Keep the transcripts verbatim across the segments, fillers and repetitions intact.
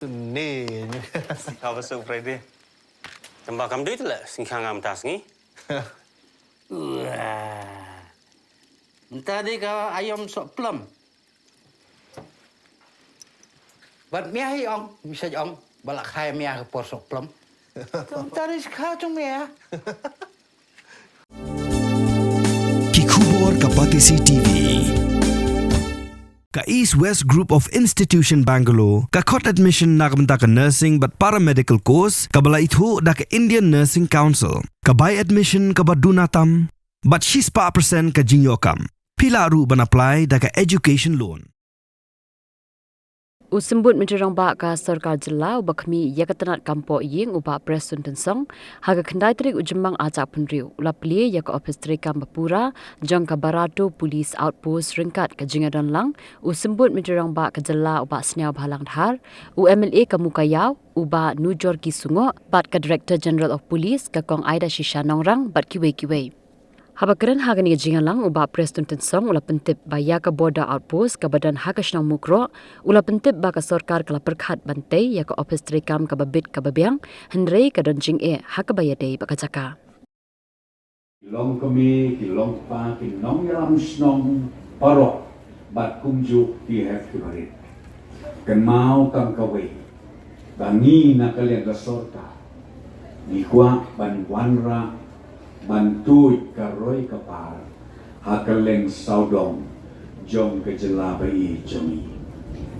Ni. Kaba suk Friday. Tang ba kam dei te la sngewkhang mynta sngi. Mynta dei ka aïom sohplem. Bad mia hi ong, misa ong, ba la kha ïa mia ka por sohplem. Mynta dei skha jong mia. Ki khubor ka Batesi T V. Ka East West Group of Institution Bangalore ka khot admission na ka bynta ka nursing bad paramedical course kaba la ithuh da ka Indian Nursing Council. Ka bai admission kaba duna tam bad shispah percent ka jingïoh kam. Phi lah ruh ban apply da ka education loan. U Symbud Myntri Rangbah ka Sorkar Jylla uba khmih ïa ka tnat kam pohïing u Bah Prestone Tynsong, ha ka khyndai tarik u Jymmang Archak Pynriew, u la plie ïa ka ophis treikam ba pura jong ka Barato Police Outpost ryngkat ka jingïadonlang u Symbud Myntri Rangbah ka Jylla u Bah Sniawbhalang Dhar, u M L A ka Mowkaiaw u Bah Nujorki Sungoh bad ka Director General of Police ka Kong Aida Shisha Nongrang bad kiwei kiwei. Haba kren ha kane ka jingïalang u Bah Prestone Tynsong u la pyntip ba ïa ka Border Outpost kaba don ha ka shnong Mukroh, u la pyntip ba ka sorkar ka la pyrkhat ban tei ïa ka ophis treikam kaba bit kaba biang, hynrei ka don jingeh ha kaba ïadei bad ka jaka. Ki long kmie, ki long kpa, ki nongïalam shnong baroh bad kumjuh ki hep ki barit. Kynmaw tang kawei, ba ngi na ka liang ka sorkar ngi kwah ban wanrah ban tuid ka roi ka par ha ka liang sawdong jong ka jylla ba ïeit jong ngi.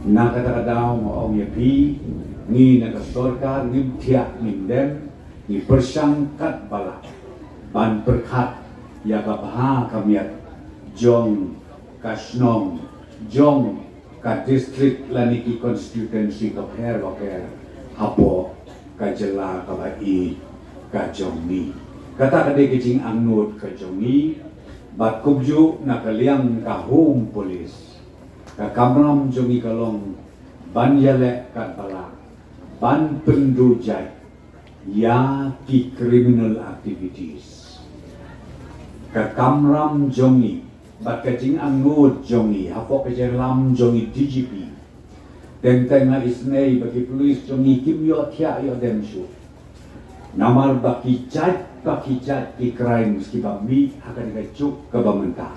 Na kata ka daw nga ong ïa phi, ngi na ka sorkar ngim thiah ngim dem, ngi pyrshang katba lah ban pyrkhat ïa ka bha ka miat jong ka shnong, jong ka district lane ki constituency bapher bapher hapoh ka jylla kaba ïeit ka jong ngi. Kata ka dei ka jingangnud ka jong ngi, bad kumjuh na ka liang ka Home Police, ka kamram jong ngi ka long ban ïaleh katba lah ban pynduh jait ïa ki criminal activities. Ka kamram jong ngi bad ka jingangnud jong ngi hapoh ka jingïalam jong ngi D G P, teng teng nga isynei ba ki police jong ngi kim ïoh thiah ïoh dem shuh. Namar ba ki jait ba ki jait ki crimes kiba mih ha kane ka juk kaba mynta.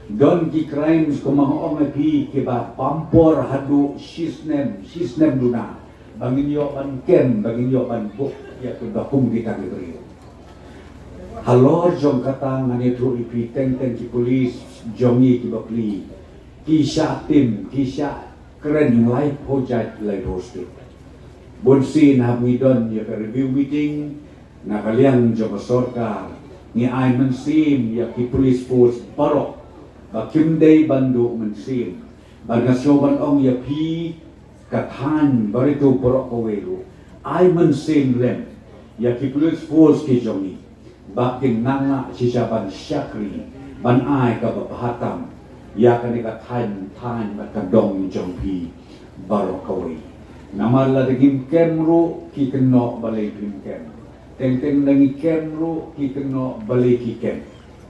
Don ki crimes kumba nga ong ïa phi kiba bam por haduh shisnem, shisnem duna ba ngin ïoh ban kem, ba ngin ïoh ban buh ïa kiba kum kita ki briew. Halor jong kata ngan ïathuh ïa phi, teng teng ki police jong ngi kiba plie ki shah tim, ki shah kren laiphew jait laiphew state. Bun sien haba ngi don ïa ka review meeting na ka liang jong ka sorkar, ngi ai mynsiem ïa ki police force baroh ba kim dei ban duh mynsiem. Bad nga sngew ban ong ïa phi, ka thaiñ Barato baroh kawei ruh, ai mynsiem lem ïa ki police force ki jong ngi ba kin nang lah shisha ban shakri, ban ai kaba bha tam ïa kane ka thaiñ, thaiñ bad ka dong jong phi baroh kawei. Namar lada ngim kem ruh ki kynnoh balei phim kem. Teng teng lada ngi kem ruh ki kynnoh balei ki kem.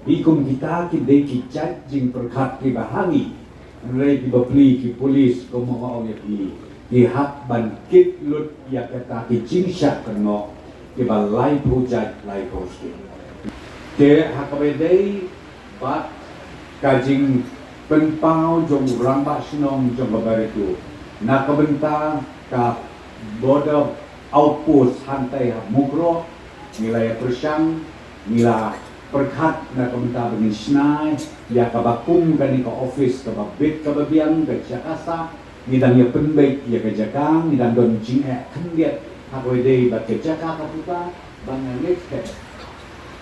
Phi kum kita ki dei ki jait jingpyrkhat kiba ha ngi. Hynrei kiba plie ki police kumba nga ong ïa phi, ki hap ban kit lut ïa kita ki jingshah kynnoh kiba laiphew jait laiphew state. Te ha kaba ïadei bad ka jingpynpaw jong u rangbah shnong jong ka Barato na ka bynta ka Border Outpost hangtai ha Mukroh, ngi la ïa pyrshang, ngi la pyrkhat na ka bynta ba ngin shna ïa kaba kum kane ka office kaba bit kaba biang, ka jaka sah. Ngi dang ïa pynbeit ïa ka jaka, ngi dang don jingeh khyndiat ha kaba ïadei bad ka jaka ka puta, ba ngan leit phet.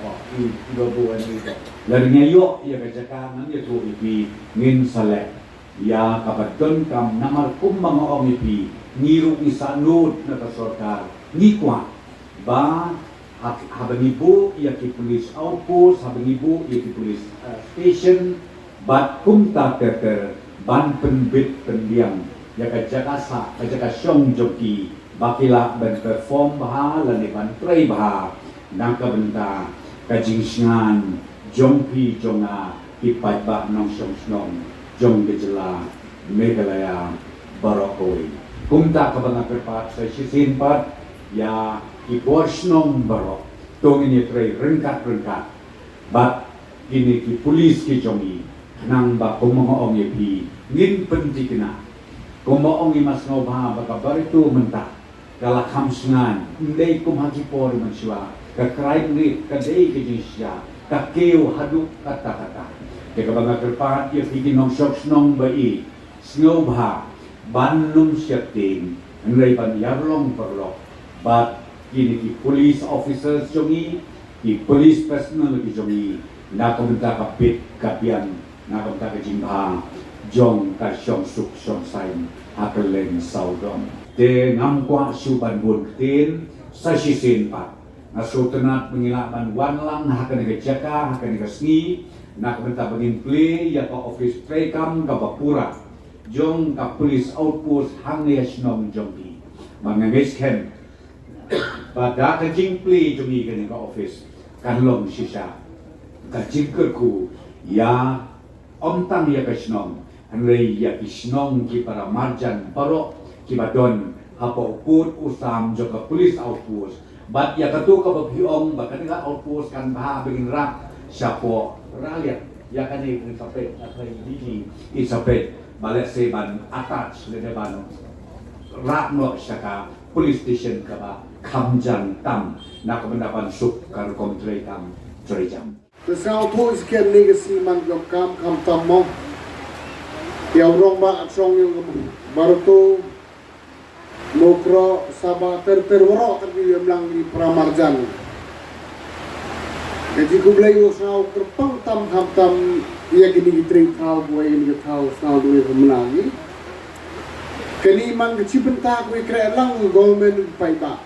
Oh, i, i ba buh ngi. Lada ngi ïoh ïa ka jaka ngan ïathuh ïa phi, ngin sa leh ïa kaba donkam. Namar kumba nga ong ïa phi, ngi ruh ngi sahnud na ka sorkar, ngi kwah ba ha, haba ngi buh ïa ki police outpost, haba ngi buh ïa ki police, eh, station, bad kumta ter ter ban pynbit pynbiang ïa ka jaka sah, ka jaka shong jong ki, ba ki lah ban perform bha lane ban trei bha na ka bynta ka jingshngaiñ jong phi jong nga, ki paidbah nongshong shnong jong ka jylla Meghalaya baroh kawei. Kumta kaba nga kyrpad sa shisien pat ïa ki bor shnong baroh, to ngin ïatrei ryngkat ryngkat bad kine ki pulit ki jong ngi, khnang ba kumba nga ong ïa phi, ngin pynthikna. Kumba ong i ma sngewbha ba ka Barato mynta ka la kham shngaiñ, ym dei kum ha ki por mynshuwa, ka crime rate ka dei ka jingshisha, ka kiew haduh katta katta. Te kaba nga kyrpad ïa phi ki nongshong shnong ba i, sngewbha ban ym sheptieng, hynrei ban ïarap paralok bad kine ki police officers jong ngi, ki police personnel ki jong ngi, na ka bynta ka bit ka biang, na ka bynta ka jingbha jong ka shongsuk shongsaiñ ha kylleng sawdong. Te ngam kwah shuh ban bun ktien, sa shisien pat nga sngewtynnat ba ngi lah ban wan lang ha kane ka jaka, ha kane ka sngi, na ka bynta ba ngin plie ïa ka office treikam kaba pura jong ka police outpost hangne ha shnong jong ngi. Ba nga ngeit skhem ba da ka jingplie jong ngi kane ka office, kan long shisha ka jingkyrkhu ïa ym tang ïa ka shnong, hynrei ïa ki shnong ki para marjan baroh kiba don hapoh u pud u sam jong ka police outpost. Bad ïa kato kaba phi ong ba kane ka outpost kan bha ba ngin rah shapoh Raliang, ïa kane ngin sa peit, ïa kane ngin sa peit ba lehse ban attach lane ban rah noh sha ka police station kaba kham jan tam, na ka bynta ban suk ka rukom treikam treijam. Te sngewthuh skhem ne ka sngi man ka kam kham tam mo. Ïa u rangbah ka shnong ïa u Barato, Mukroh, Sabha, ter ter waroh kat ki ïa mlang ki para marjan. Ka jingkhublei u sngew kyrpang tam kham tam ïa kine ki trei thaw, buh ïa kine ki thaw, sngewthuh ïa ka mena ki. Kane man ka chi bynta kawei khreh lang ka government ka paidbah.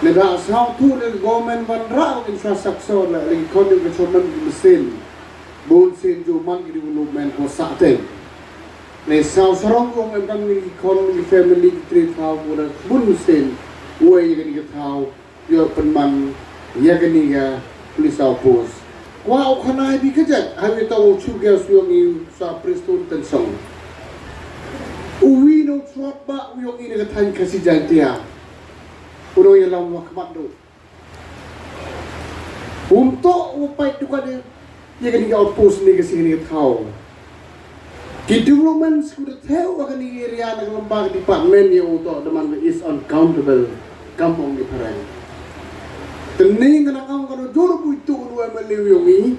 Lada sngewthuh lada government wanrah u infrastructure, la lada ki khon ki shong man ki machine, bun sien jong man ki development ko sah teng. Lada sngewsarong ko em kam ki khon ki family ki trei thaw ko da bun machine, uwei ïa kane ka thaw ïoh pynman ïa kane ka police outpost. Kwah u khana ïa phi ka jait, ha ïa uta u chief guest u ïong i u Sir Prestone Tynsong. Uwi na u throt ba u ïong i na ka thaiñ Khasi Jaintia. U nongïalam wa khmat duh. Um toh u pait dukan ïa kane ka outpost ne ka sing kane ka thaw. Ki development sku da thew ha kane ka area na ka lymba ka department ïa u toh da man ka is uncountable kam ong ki phareng. Te ne nga nang ong ka da jur bui tu u M L A u ïong i.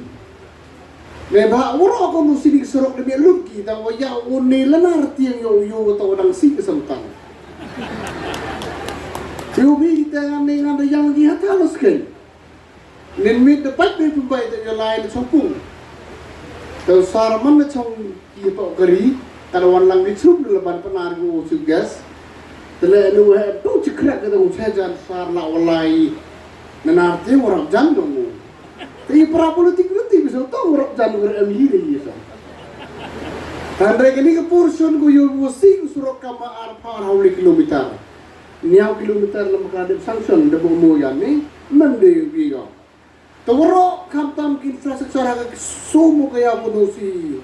Neba waroh ka mu sini ka surok da mih lut ki tang wa ïa u ne Lenartiang ïa u ïoh wa tang wa dang si ka samtang. Ïoh bi kita ngan ne ngan da yang ki hata la skei. Nin mit da pat bi pembai da ïa lai da sopung. Da sar man da chong ki pa kari ka da wan lang ki chum da laban panar ki u chief guest. Da le nu he tu chikrak ka da u chejan sar la walai. Lenartiang warap jan dong u. Te i para politik nanti bisa tahu rap jan ber em hi dei sa. Tandai kini ke portion ko yo wo si ko surok kama ar par hawli kilometer. Niaw kilometer lem ka dep sanction de bo mo ya ni mende wi yo. Te waro kam tam ki infrastructure ha ka sumu ka ya ko do si.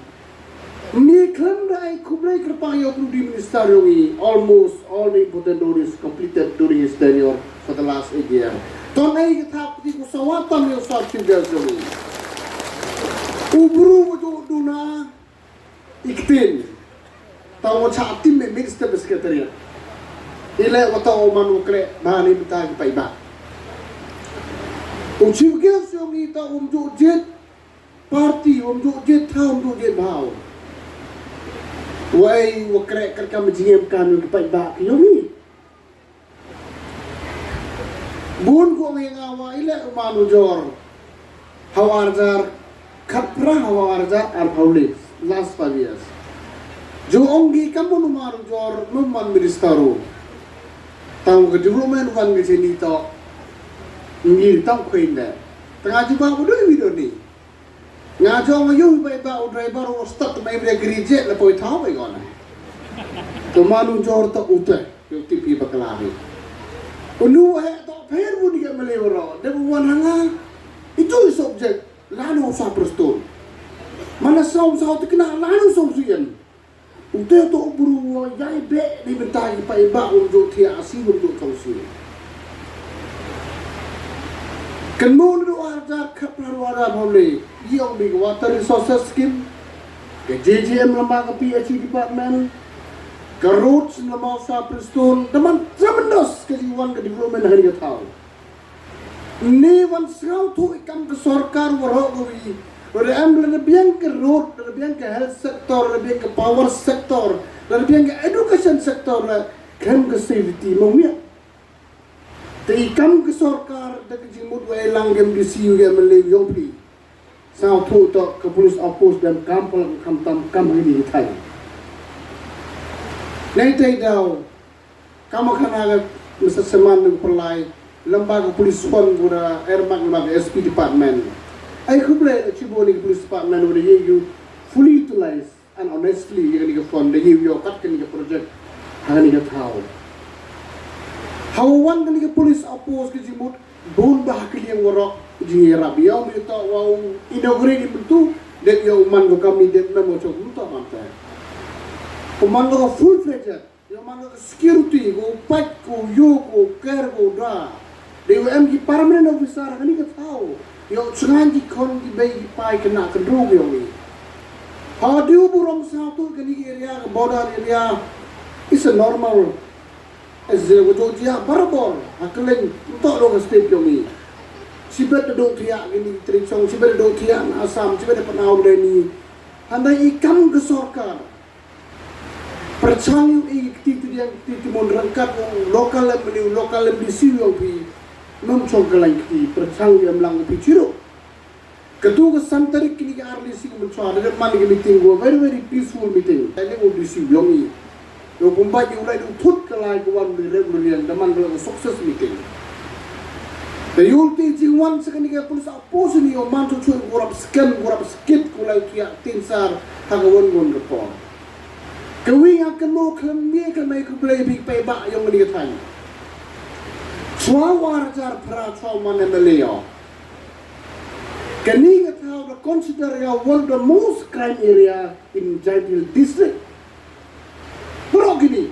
Ni khlem da ai khublei kyrpang ïa u Prime Minister ïong i, almost all the important road is completed during his tenure for the last eight year. Ton ai ka thap ti ku sawa tam ïa u sar Chief Guest ïong i. U bru u ju duna i ktien. Ta u cha tim me Minister Secretariat. I leh wa ta u man u kreh ba ni bita ki paidbah. U Chief Guest ïong i ta um ju jied party, um ju jied thaw, um ju jied bhaw. Wei wa kreh kat kam jingem kan ki paidbah ki ïong i. Bun ko ngi nga wa i leh u man u jor. Haw arjar khat pra haw arjar ar phaw le last five years. Ju ong ki kam bun u man u jor mem man minister u. Tang ka development wan ka jeni to. Ngi tang khuin de. Tanga ju ba u doi wi do ni. Nga jong ïa u bai ba u driver u start mai bre gri je la poi thaw bai gona. To man u jor to u te ïa u tipi bakla ri. U nu he to pher u ni ga male waro de u wan hanga. Itu i subject la no sa Prestone. Mana sa sa tikna la no sa sian. Uta uto u bru u ïai beh na bynta ki paidbah, um juh thiah siew, um juh thong siew. Kynmaw naduh ar hajar khatphra haduh ar hajar arphew lai, i ong ba ka Water Resources Scheme, ka J J M lem bad ka P H E department, ka roads lem bad u Sir Prestone, da man tremendous ka jingwan ka development ha kane ka thaw. Ngi wan sngewthuh i kam ka sorkar waroh kawi. Lada em, lada biang ka road, lada biang ka health sector, lada biang ka power sector, lada biang ka education sector, la khlem ka safety mo miat. Te i kam ka sorkar da ka jingmut wa e lang ka M D C u ka M L A u ïong phi. Sngewthuh to ka police outpost, dang kam pala kam tam kam ha kine ki thaiñ. Nai te daw, kam khana ka Mister Seman u pynlai, lem bad ka police fund u da earmark lem bad ka S P department. Ai khublei ïa ka chibun ka police department u da ïoh fully utilize and honestly ïa kane ka fund, da ïoh ïa kat kane ka project ha kane ka thaw. Ha u wan kane ka police outpost, ka jingmut bun bah ha ka liang waroh jingïarap. Ïa u mi to wa u inaugurate i mynta, dep ïa u man ka kam i dep mem u chok mynta ban te. Ka man ka full fledged, ïa u man ka security, ka u pait, ka u ïoh, ka u ker, ka u da. Dei u em ki permanent officer ha kane ka thaw, ïa u chngaiñ ki khon ki bei ki pai kane ka dru ïa u mi. Ha dei u burom sngewthuh kane ka area, ka border area is a normal. As a, wa jong jia barabor ha kylleng nto dong ka state jong ngi. Sibet da dong thiah kini ki trichong, sibet da dong thiah na Assam, sibet da pynau da ni. Hynrei i kam ka sorkar pyrchang ïa i kti tu diang kti tu mon ryngkat u local M L A, u local M D C u ïong phi. Num chong ka lain kti pyrchang ïa mlang u phi chiruh. Katu ka san tarik kini ka arli sing mynchwa da dep man ka meeting, ka very, very peaceful meeting. Ai ne u D C u ïong i. Ïong kumba ïong lai du thut ka lai ka wan, u rep u riang, da man ka success meeting. Da ïong te jingwan sa kani ka police outpost ni, ïong man tu chu u rap skem, u rap skit, u lai kia tin sar ha ka wan wan ka por. Ka wi nga kan mo khlem mie khlem ai khublei bik pai ba ïong ni ka thaiñ. Chwa war jar pra chwa man M L A ïong. Kani ka thaw da consider ïa one of the most crime area in Jaiñtia Hills District. Baroh kini.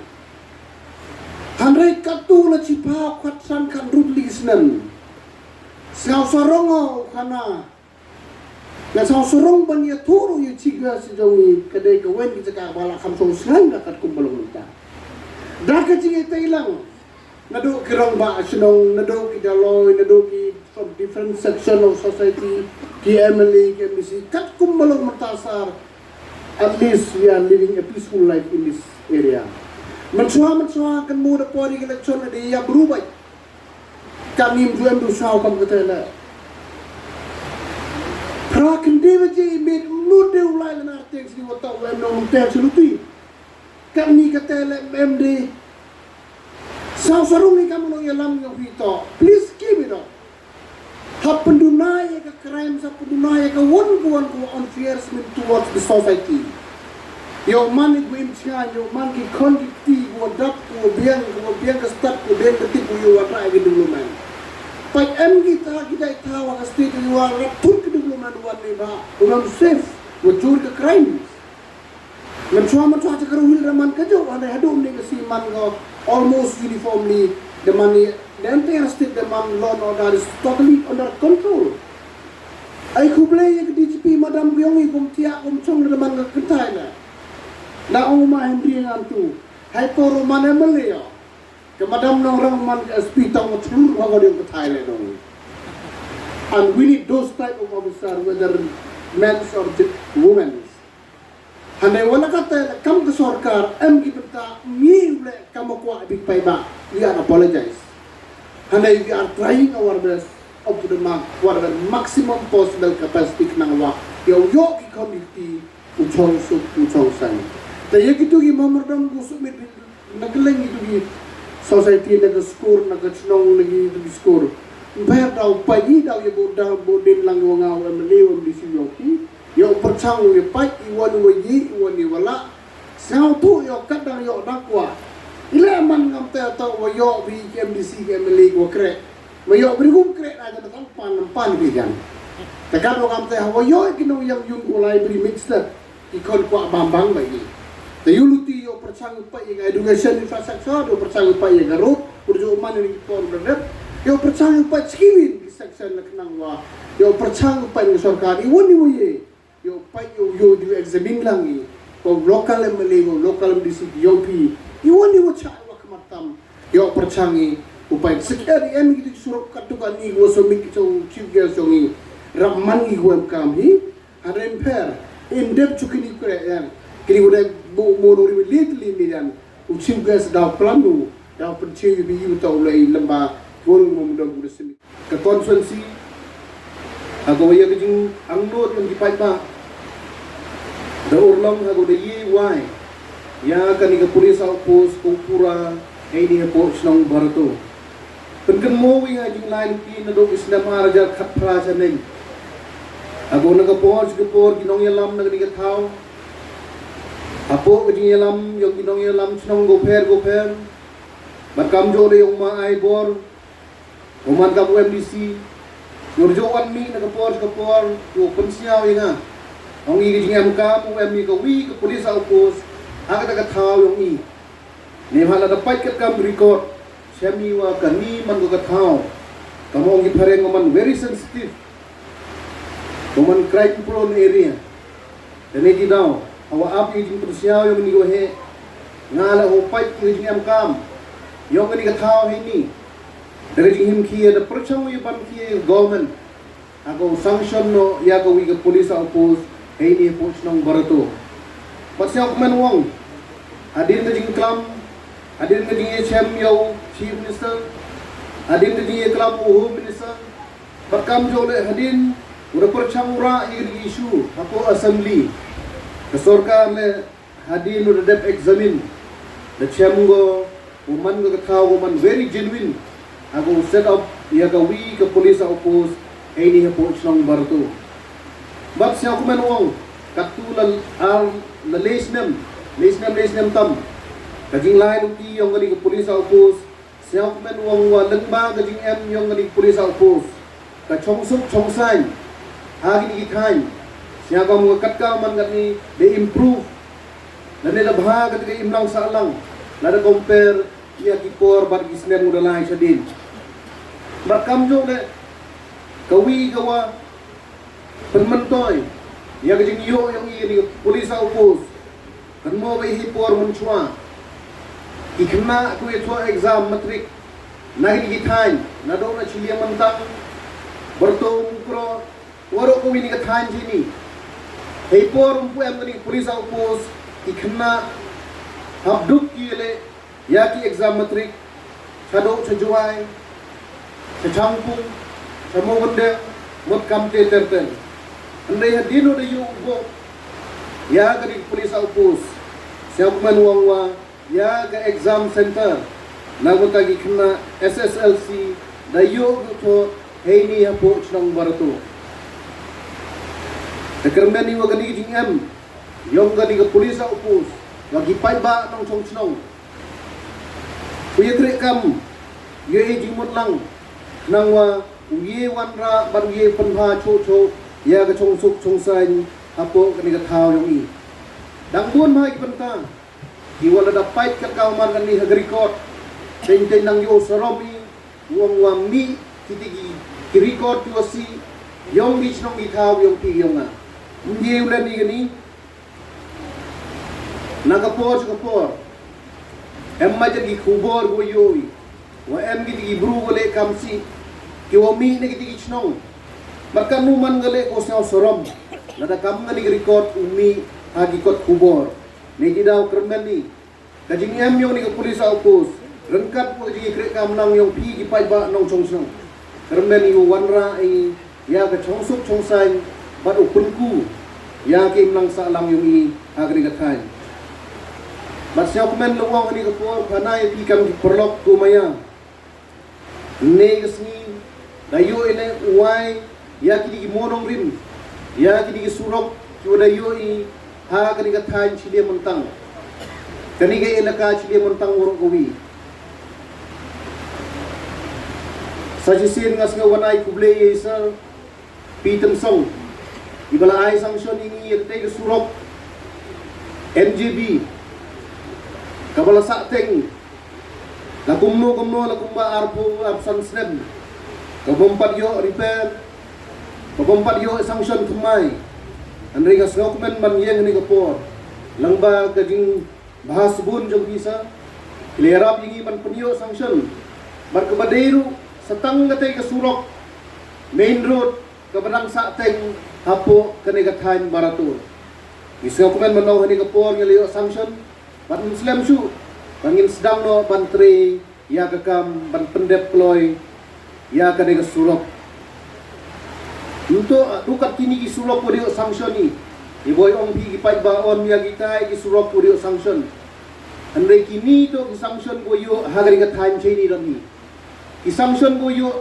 Hynrei katu la chiphaw khatsan khatrut li snem. Sngewsarong u khana. Nga sngewsarong ban ïathuh ruh ïa chiga sha jong ngi ka dei ka wen ki jaka ba la kham song sngewsarong da katkum ba long mynta. Da ka jingïatei lang. Naduh ki rangbah shnong, naduh ki daloi, naduh ki from different section of society, ki M L A, ki M D C, katkum ba long mynta sar, at least we are living a peaceful life in this area. Mynchwa, mynchwa, kan mu da por ïa ka election, da ïa bru bai. Kan ngim ju em du saw kam kata la. Phra khynde baje i miet, mut de u lai lana arteng sini wa tau wa em nong teng sini luti. Kani kata leh mem de. Saw sarung ni kam nong ïalam ïong phi to. Please keep it up. Hap pynduna ïa ka crime, hap pynduna ïa ka won ka won ka unfairness towards the society. Ïa u man i gu im chngaiñ, ïa u man ki khon ki kti, gu wa dap, gu wa biang, gu wa biang ka stad, gu wa biang ka tip, gu ïa wa trai ka development. Pait em kita, kita ita wa ka state ïa wa rap thut ka development wan ni ba, u nang safe, wa jur ka crime. Mynchwa mynchwa cha ka ruh wil da man ka jong, hynrei haduh mynne ka sngi man ka almost uniformly, da man i, the entire state da man law and order is totally under control. Ai khublei ïa ka D G P madam ka ïong i kum thiah kum chong da man ka kynthai na. Na ong ma Henry ngan tu. Hai por u man M L A ïa. Ka madam nongrang man ka S P tang u thlur ma ka ding ka thai le dong. And we need those type of officer, whether men's or women's. Hynrei wat la katta la kam ka sorkar em ki bynta ngi u leh kam u kwah bik paidbah, we are apologize. Hynrei we are trying our best up to the mark, what the maximum possible capacity khnang wa ïa u ïoh ki khon ki kti u chong suk u chong sang. Te ïa kitu ki memorandum ku submit na kylleng kitu ki society, na ka skur, na ka chnong, na kitu ki skur. Mpher daw pagi daw ïa bud daw bud din lang wa nga wa M L A wa M D C ïong ki. Ïa u pyrchang ïa pait i wan wa yi i wan i wa la. Sngewthuh ïa kat dang ïa da kwah. I leh man ngam te to wa ïoh bi ki M D C ki M L A wa kreh. Ma ïoh bri kum kreh na ka tang pan pan bi jan. Te kat wa ngam te wa ïoh ki nong ïang yun u lai bri mixed. Ki khon kwah bam bang ba i. Te ïa u luti ïa u pyrshang u peit ïa ka education infrastructure, ïa u pyrshang u peit ïa ka road, pyrshang u man ïa ki por ba dep, ïa u pyrshang u peit skill ki section la khnang wa, ïa u pyrshang u peit ïa ka sorkar, i wan i wa ye, ïa u peit ïa u, ïa u examine lang i, wa local M L A, wa local M D C, ïa u P, i wan i wa cha wa khmat tam, ïa u pyrshang i, u peit sik er em ki surok kat tu kan i wa submit ki chong chief guest chong i, rap man i wa em kam hi, Hadien pher, in dep chu kini kre yan. Kini udah bu bu nuri lit li midan. U chief guest daw plan u, daw pynchiew yu bi yu tau lei lamba, gol ngom dong udah simi. Ka constituency, ha ka wa ïa ka jingangnud ïa ki paidbah. Da urlong ha ka wa da ïa wai. Ïa kani ka police outpost ko pura, hei ni hapoh shnong Barato. Pynkynmaw ïa nga jinglai lynti naduh ki snem ar hajar khatphra shaneng. Haduh na ka por sha ka por ki nongïalam na kane ka thaw. Hapoh ka jingïalam ïong ki nongïalam shnong ko pher ko pher. Bad kamjooh de ïong ma Aibor. Ko man ka M D C. Ïong jooh wan mih na ka por sha ka por. Ïong pynsñiaw ïa nga. Ong i ka jingem kam u em i ka wi ka police outpost. Ha kata ka thaw ïong i. Ni ha la da pait kat kam record, shem i wa kani man ko ka thaw. Ka mong ki phareng ko man very sensitive. Ko man crime prone area. Da ne ti daw, hawa ap i jingpynsiaw ïong ni ko he. Nga la ho pait i jingem kam. Ïong ni ka thaw he ni. Da ka jinghim ki da pyrchang i ban ki government. Ako sanction no ïa ka wi ka police outpost hei ni hapoh shnong Barato. Bad sñiaw kmen wang. Hadien ka jingklam, hadien ka jingïachem ïa u Chief Minister, hadien ka jingïaklam u Home Minister. Bad kamjooh le hadien u da pyrchang u rah ïa ka issue hapoh Assembly. Ka sorkar le Hadien u da dep examine, da chem ko, u man ko ka thaw ko man very genuine. Ako set up ïa ka wi ka police outpost hei ni hapoh shnong Barato. Bad sñiaw kmen wang, katu la ar la le snem, le snem le snem tam. Ka jinglai lynti ïong kani ka police outpost, sñiaw kmen wang wa lyngba ka jingem ïong kani ka police outpost. Ka chongsuk chongsaiñ. Ha kini ki thaiñ. Sñiaw kam wa kat ka man kat ni de improve. Lane da bha kat ka imlang sahlang. Lada compare ïa ki por bad ki snem u da lai shadien. Bad kamjooh le. Ka wi ka wa. Pynmyntoi. Ïa ka jingïoh ïong i ni ka police outpost. Kan mo ba i hi por mynchwa. Ki khynnah ku ïa thoh exam matric. Na kini ki thaiñ, naduh na Chilliang Myntang, Barato, Mukroh, waroh kawei ni ka thaiñ jini. Hei por um pu em kani ka police outpost, ki khynnah, hap duk ki le, ïa ki exam matric, shaduh sha Jowai, sha Shangpung, sha Mawkynrew, mut kam te ter ter. Hynrei hadien u da ïoh u bok, ïa kani ka police outpost, sñiaw kmen wang wa, ïa ka exam center, na kata ki khynnah S S L C, da ïoh u thoh, hei ni hapoh shnong Barato. Da kyrmen i wa kani ka jingem, ïong kani ka police outpost, wa ki paidbah nongchong shnong. U ïa trei kam, ïa i jingmut lang, nang wa, u ïa wanrah, bad u ïa pynbha choh choh, ïa ka chongsuk chongsaiñ, hapoh kani ka thaw ïong i. Dang bun bha ki bynta, Ki wa la da pait kat ka man kani ha ka record. Teng teng nang ïoh sarom i. Wong wa mih kiti ki, ki record ki wa si. Ïong ki shnong ki thaw ïong ki ïong nga. Mye u len i kani. Na ka por sha ka por. Em ma jan ki khubor ki wa ïoh i. Wa em kiti ki bru wa leh kam si. Ki wa mih na kiti ki shnong. Bad ka nu man ka leh ko sñiaw sarom. Lada kam kani ki record u mih ha ki kot khubor. Ni ki daw kyrmen ni. Ka jingem ïong ni ka police outpost. Ryngkat wa ka jingïakhreh kam lang ïong phi ki paidbah nongchong shnong. Kyrmen i u wanrah i ïa ka chongsuk chongsaiñ bad u pynku ïa ka imlang sahlang ïong i ha kani ka thaiñ. Bad sñiaw kmen lawang kani ka por phana ïa phi kam ki paralok ko maya. Ne ka sngi, da ïoh i ne u wai, ïa kini ki mo nongrim, ïa kini ki surok, ki wa da ïoh i, ha kani ka thaiñ Chilliang Myntang. Kani ka elaka Chilliang Myntang waroh kawi. Sa shisien nga sngew wan ai khublei ïa i sir, Pi Tynsong, i ba la ai sanction ïa ngi ïa kata ka surok N J B, Kaba la sah teng la kumno kumno la kumba arphew arphew san snem, ka bym pat ïoh repair, ka bym pat ïoh sanction thymmai. Hynrei nga sngewkmen ban ïeng ha kane ka por lyngba ka jingbha sbun jong phi sa, ki la ïarap ïa ngi ban pynïoh sanction. Bad kaba dei ruh, sa tang katei ka surok main road kaba dang sah teng hapoh kane ka thaiñ Barato. Ngi sngewkmen mynno ha kane ka por ngi la ïoh sanction, bad ngin slem shuh ba ngin sdang noh ban trei ïa ka kam ban pyndep kloi ïa kane ka surok. Nto, ah, dukat kine ki surok kiba ïoh sanction hi, i boi ong phi ki paidbah, ong ïa kitai ki surok kiba ïoh sanction. Hynrei kine to ki sanction kiba ïoh ha kane ka thaiñ shane don hi. Ki sanction kiba ïoh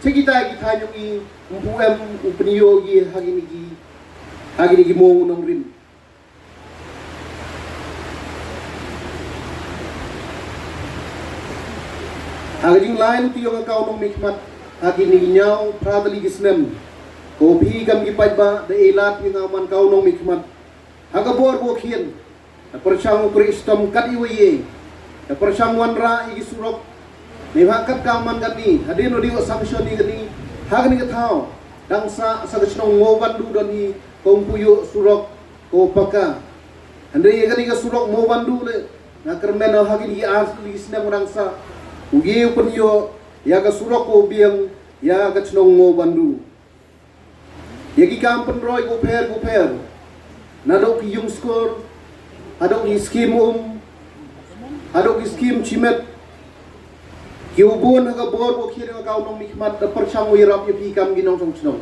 sha kitai ki thaiñ jong i, ym pu em u pynïoh ïa ha kine ki, ha kine ki mong nongrim. Ha ka jinglai luti ïong ka kaw nongmihkhmat, ha kine ki ñiaw phra tylli ki snem, ko phi kam ki paidbah da eilat ïa nga man kaw nongmihkhmat ha ka bor ba khien. Da pyrshang u kreh shitom kat iwei iwei, da pyrshang wanrah ïa ki surok. Neibhah kat ka man katni, hadien u dei u sanction ïa kane, ha kane ka thaw dang sah sa ka shnong Mawbyndu don hi, ko ym pu ïoh surok ko paka. Hynrei ïa kane ka surok Mawbyndu leh, nga kyrmen ha kine ki ar tylli ki snem ba dang sah, u ïa u pynïoh ïa ka surok ko biang ïa ka shnong Mawbyndu. Ïa ki kam pynroi bapher bapher, naduh ki ïung skor haduh ki skim um, haduh ki skim shimet, ki u bun ha ka bor ba khien ïong ka kaw nongmihkhmat, da pyrshang u ïarap ïa phi kam ki nongshong shnong.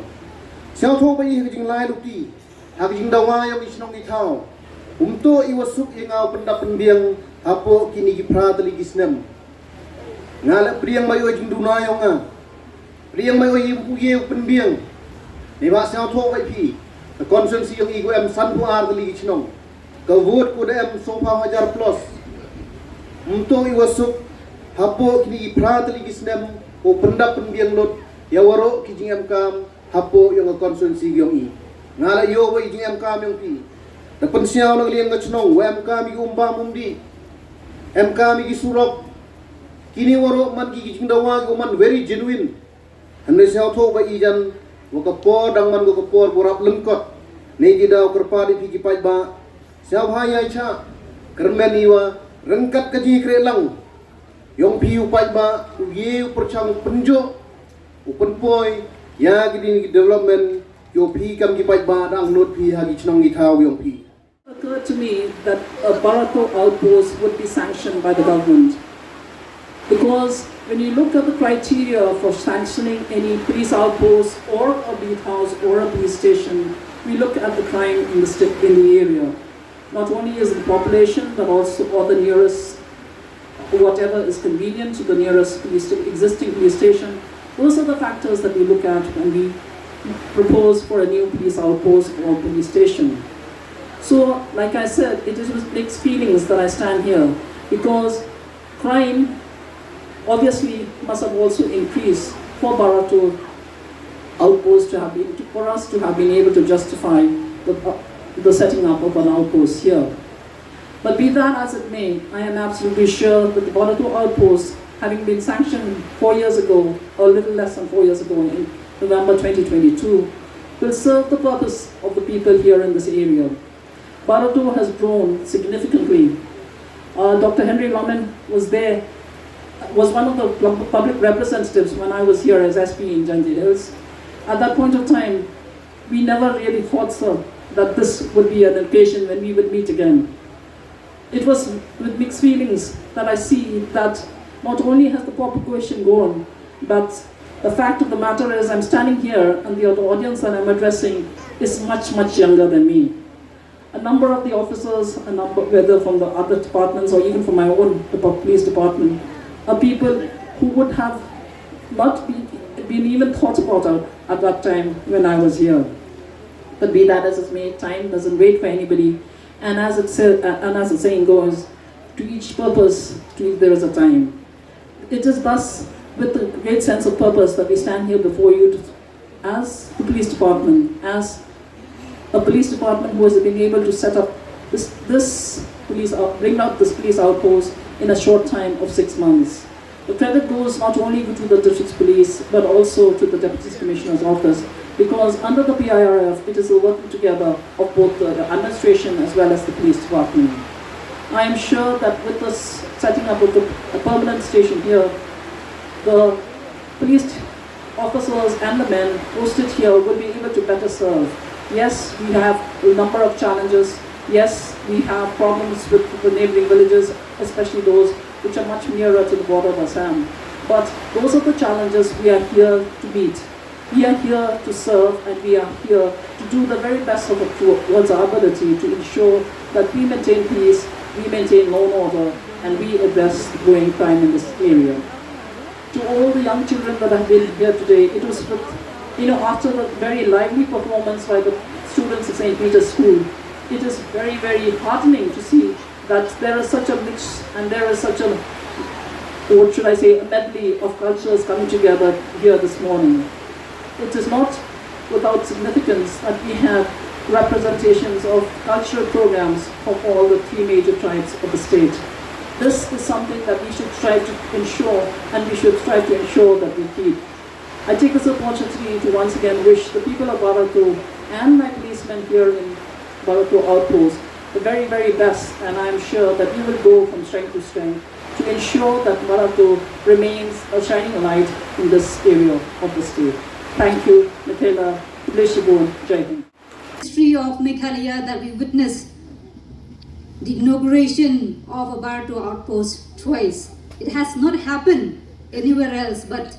Sngewthuh ba i ha ka jinglai luti, ha ka jingdawa ïong ki shnong ki thaw, um toh iwa suk ïa nga u pyndap pynbiang hapoh kine ki phra tylli ki snem. Nga la pdiang ba ïoh jingduna ïong nga, pdiang ba ïoh ïa u pynbiang. Neibhah sngewthuh ba i phi, ka constituency ïong i ko em sanphew ar tylli ki shnong, ka vote ko da em sawphew hajar plus. Um toh iwa suk hapoh kine ki phra tylli ki snem u pyndap pynbiang lut ïa waroh ki jingemkam hapoh ïong ka constituency ïong i. Nga la ïoh wa i jingemkam ïong phi, da pynsngew na ka liang ka shnong, wa emkam i ki umbam umdih, emkam i ki surok. Kine waroh man ki, ki jingdawa ki man very genuine. Hynrei sngewthuh ba i jan, wa ka por dang man ka por ba rap lyngkot. Nei ki daw kyrpad i phi ki paidbah, sngewbha ïa i cha, kyrmen i wa ryngkat ka jingkhreh lang ïong phi u paidbah, u ïa u pyrshang pynjot, u pynpoi ïa ki dei ki development, ïoh phi kam ki paidbah dang nud phi ha ki shnong ki thaw ïong phi. Occurred to me that a Barato outpost would be sanctioned by the government. Because when you look at the criteria for sanctioning any police outpost or a beat house or a police station, we look at the crime in the sti- in the area. Not only is the population, but also or the nearest whatever is convenient to the nearest police sta- existing police station. Those are the factors that we look at when we propose for a new police outpost or police station. So, like I said, it is with mixed feelings that I stand here because crime obviously must have also increased for Barato outpost to have been, to, for us to have been able to justify the, uh, the setting up of an outpost here. But be that as it may, I am absolutely sure that the Barato outpost, having been sanctioned four years ago, or a little less than four years ago, in November twenty twenty-two, will serve the purpose of the people here in this area. Barato has grown significantly. Uh, Doctor Henry Loman was there, was one of the pub- public representatives when I was here as S P in Jaintia Hills. At that point of time, we never really thought, sir, that this would be an occasion when we would meet again. It was with mixed feelings that I see that not only has the population grown, but the fact of the matter is I'm standing here and the audience that I'm addressing is much, much younger than me. A number of the officers, a number, whether from the other departments or even from my own dep- police department, are people who would have not be, been even thought about at, at that time when I was here. But be that as it may, time doesn't wait for anybody, and as it sa- uh, and as the saying goes, to each purpose, to each there is a time. It is thus with a great sense of purpose that we stand here before you to, as the police department, as a police department who has been able to set up this, this police out, bring up this police outpost in a short time of six months. The credit goes not only to the district police but also to the Deputy Commissioner's office, because under the P I R F it is a working together of both the administration as well as the police department. I am sure that with this setting up of a permanent station here, the police officers and the men posted here will be able to better serve. Yes, we have a number of challenges. Yes, we have problems with the neighboring villages, especially those which are much nearer to the border of Assam. But those are the challenges we are here to meet. We are here to serve and we are here to do the very best of it towards our ability to ensure that we maintain peace, we maintain law and order, and we address the growing crime in this area. To all the young children that have been here today, it was with, you know, after the very lively performance by the students of Saint Peter's School, it is very, very heartening to see that there is such a mix and there is such a, what should I say, a medley of cultures coming together here this morning. It is not without significance that we have representations of cultural programs from all the three major tribes of the state. This is something that we should strive to ensure, and we should strive to ensure that we keep. I take this opportunity to once again wish the people of Barato and my policemen here in Barato Outpost the very, very best, and I am sure that we will go from strength to strength to ensure that Barato remains a shining light in this area of the state. Thank you, Michaela. Jai Hind. History of Meghalaya that we witnessed the inauguration of a Barato outpost twice. It has not happened anywhere else, but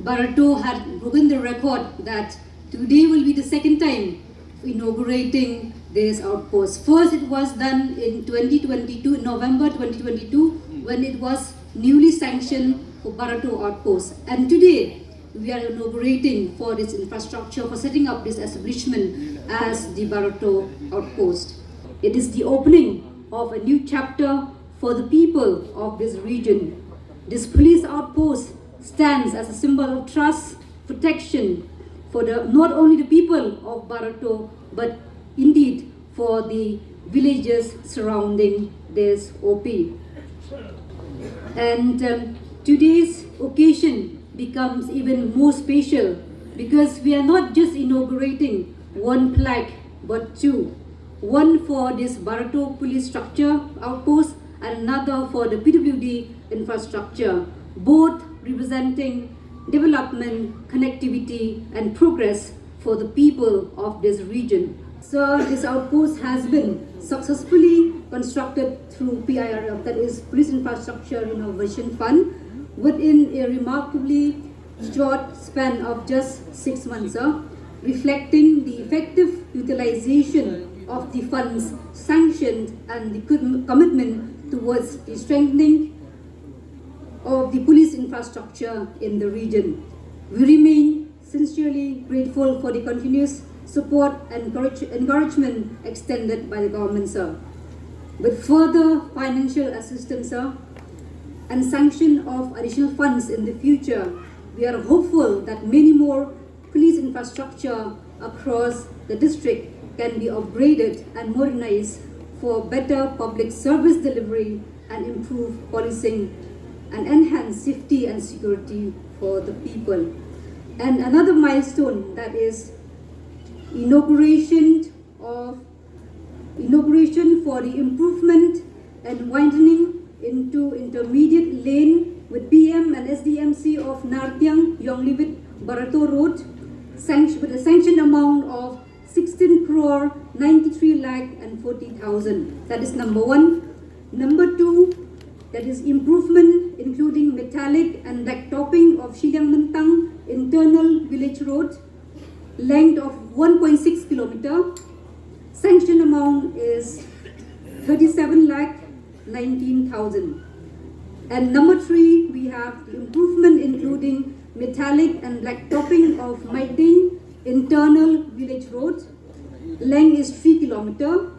Barato had broken the record that today will be the second time inaugurating this outpost. First, it was done in twenty twenty-two, November twenty twenty-two, when it was newly sanctioned for Barato outpost. And today, we are inaugurating for this infrastructure, for setting up this establishment as the Barato outpost. It is the opening of a new chapter for the people of this region. This police outpost stands as a symbol of trust, protection for the, not only the people of Barato, but indeed for the villages surrounding this O P. And um, today's occasion becomes even more special because we are not just inaugurating one plaque but two. One for this Barato police structure outpost and another for the P W D infrastructure, both representing development, connectivity, and progress for the people of this region. So this outpost has been successfully constructed through P I R F, that is Police Infrastructure Renovation Fund, within a remarkably short span of just six months, sir, reflecting the effective utilization of the funds sanctioned and the com- commitment towards the strengthening of the police infrastructure in the region. We remain sincerely grateful for the continuous support and encourage- encouragement extended by the government, sir. With further financial assistance, sir, and sanction of additional funds in the future, we are hopeful that many more police infrastructure across the district can be upgraded and modernized for better public service delivery and improved policing and enhanced safety and security for the people. And another milestone, that is inauguration of inauguration for the improvement and widening into intermediate lane with P M and S D M C of Nartiang Yonglibit Barato Road, sanction, with a sanction amount of sixteen crore ninety-three lakh and forty thousand. That is number one. Number two, that is improvement including metallic and black topping of Shiliang Mentang internal village road, length of one point six kilometer. Sanction amount is thirty-seven lakh nineteen thousand. And number three, we have the improvement including metallic and black topping of Maiting internal village road. Length is three kilometer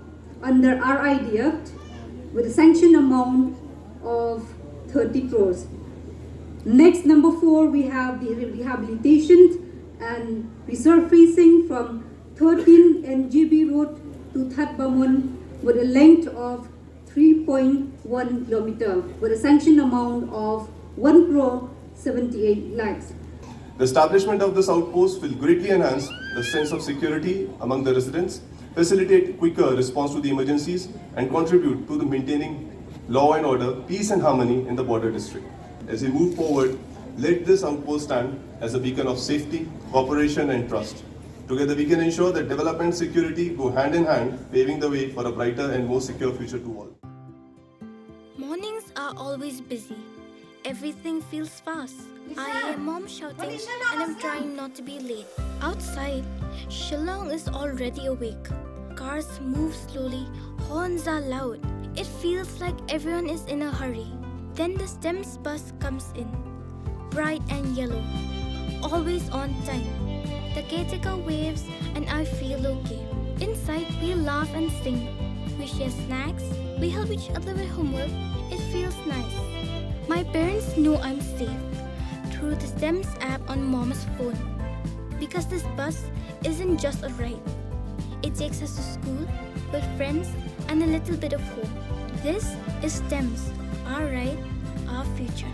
under R I D F with a sanction amount of thirty crores. Next, number four, we have the rehabilitation and resurfacing from thirteen N G B Road to Thatbamon with a length of three point one kilometer, with a sanctioned amount of one crore seventy-eight lakhs. The establishment of this outpost will greatly enhance the sense of security among the residents, facilitate quicker response to the emergencies, and contribute to the maintaining law and order, peace and harmony in the border district. As we move forward, let this outpost stand as a beacon of safety, cooperation, and trust. Together, we can ensure that development and security go hand in hand, paving the way for a brighter and more secure future to all. Mornings are always busy. Everything feels fast. I hear mom shouting and I'm trying not to be late. Outside, Shillong is already awake. Cars move slowly, horns are loud. It feels like everyone is in a hurry. Then the STEMS bus comes in, bright and yellow, always on time. The caretaker waves and I feel okay. Inside, we laugh and sing. We share snacks, we help each other with homework. It feels nice. My parents know I'm safe through the STEMS app on mom's phone because this bus isn't just a ride. It takes us to school, with friends, and a little bit of home. This is STEMS, our ride, our future.